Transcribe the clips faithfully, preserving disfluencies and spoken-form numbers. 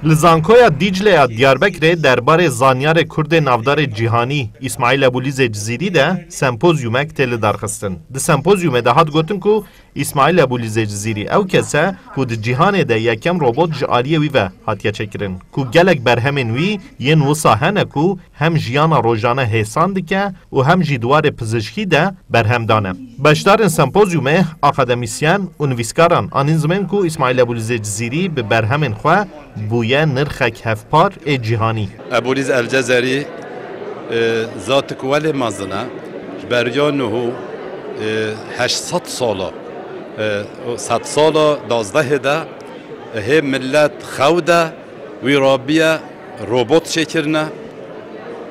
Li Zankoya Dîcle ya Diyarbekirê derbarê zanyarê Kurdê navdarê cîhanî Îsmaîl Ebûlîzê Cizîrî de sempozyumek tê lidarxistin. Di sempozyumê de hat gotin ku Îsmaîl Ebûlîzê Cizîrî ew kes e ku di cîhanê de yekem robot ji aliyê wî ve hatiye çêkirin, ku gelek berhemên wî yên wisa hene ku hem jiyana rojane hêsan dike û hem jî di warê pizişkî de berhem dane. Beşdarên sempozyumê, akademîsyen û nivîskaran anîn zimên ku Îsmaîl Ebûlîzê Cizîrî bi berhemên xwe bûye nirxek hevpar ê cîhanî. Ebûlîz El Cezerî, e, zatik welê mezin e. Ji beriya niho, e, heşt sed sala, e, o sed sala dazdehê de, e, hê millet xew de wî rabiye robot çêkirine.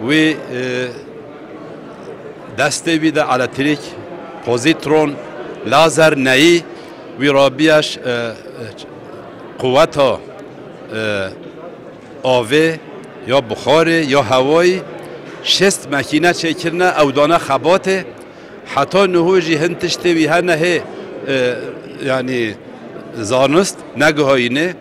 Wî, e, destê wî de elektrik, pozîtron, lazer neyî, wî rabiye ş-, e, e, quweta, e, avê, ya buxarê, ya hewayî, şêst mekîne çêkirine, ew dane xebatê. Heta niho jî hin tiştê wî hene hê, e, yanî zanist negihayîne.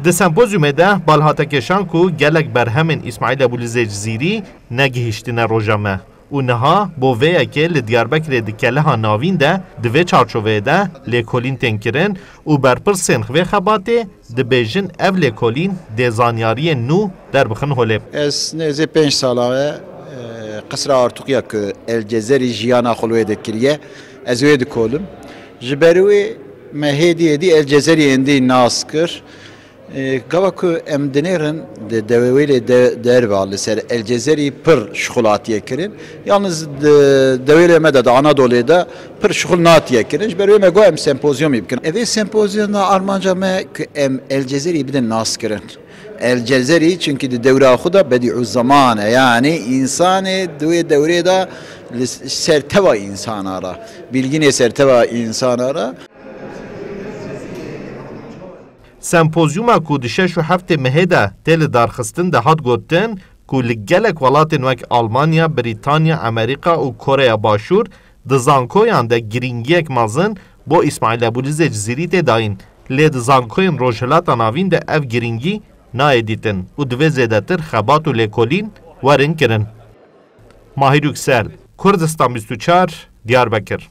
Di sempozyumê de bal hate kêşan ku gelek berhemên Îsmaîl Ebûlîzê Cizîrî negihîştine roja me û niha bo vê yekê li Diyarbekirê di keleha navîn de di vê çarçoveyê de lêkolîn tên kirin û berpirsên vê xebatê dibêjin ev lêkolîn dê zanyariyên nû derbixin holê. Ez nêzê pênc sala e, e, Qisra Artuqiya ku El Cezerî jiyana xwe li wê de kiriye, ez wê dikolim. Ji ber wê me hêdî hêdî El Cezerî êndî nas kir. E, gava ku em dinêrin di dewêlê de, derva li ser El Cezerî pir şixul hatiye kirin. Yalnız di dewêlê me de, di Anadolê de pir şixul natiye kirin. Ji ber wê me got em sempozyumê bikin. Evê sempozyuma armanca me ku em El Cezerî bidin nas kirin. El Cezerî çünkü di dewra xwe de bedîu zaman e. Yani insanê di wê dewrê de li serteva insana re, bilginê serteva insana re. Sempozyuma ku di şeş û heftê mehê de tê lidarxistin de hat gotin ku li gelek welatên wek Almanya, Brîtanya, Amerîka û Koreya Başûr di zankoyan de girîngiyek mezin bo Îsmaîl Ebûlîzê Cizîrî tê dayîn. Lê di zankoyên Rojhilata Navîn de ev girîngî nayê dîtin û divê zêdetir xebat û lêkolîn werin kirin. Mahir Yüksel, Kurdistan bîst û çar, Diyarbekir.